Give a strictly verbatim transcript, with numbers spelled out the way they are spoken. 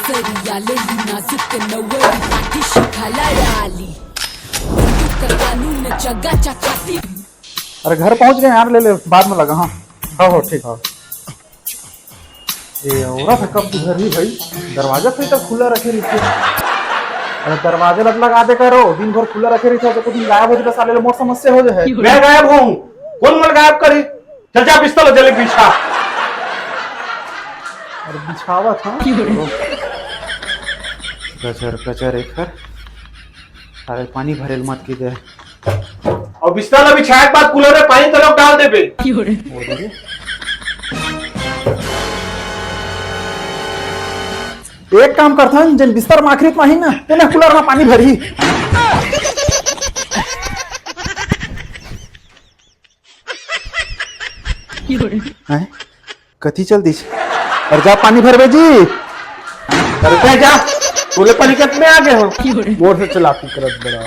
करिया ले ही नाजुक के नवरी काठी शिखा लड़ाली। बंदूक के कानून में जगह चकाती। अरे घर पहुंच गए यार, ले ले, बाद में लगा। हाँ, हाँ, हो, ठीक, हाँ। ए, औरत ह कब सुधरही भाई? दरवाजा सही तक खुला रखे रहिथे। अरे दरवाजा लग लगा दे करो, दिन भर खुला रखे रहिथे, तो कुछ दिन गायब हो जाता, साले मोर समस्या हो जाए। मैं गायब हूँ? कौन मन गायब करी? चल जा बिस्तर ला जल्दी बिछा। अरे बिछावा था। कचर कचर एकर। अरे पानी भरेल मत की दे। अउ बिस्तर ला बिछाए के बाद कूलर में पानी तलक डाल देबे। एक काम करथन, जेन बिस्तर माखरी माही ना, तेने कूलर में पानी भरही। हैं? कथी चल दिस? अरे जा पानी भरबे जी। अरे जा, जा। बोले पानी कत में आ गए हो? मोर से चलाकी करत बड़ा।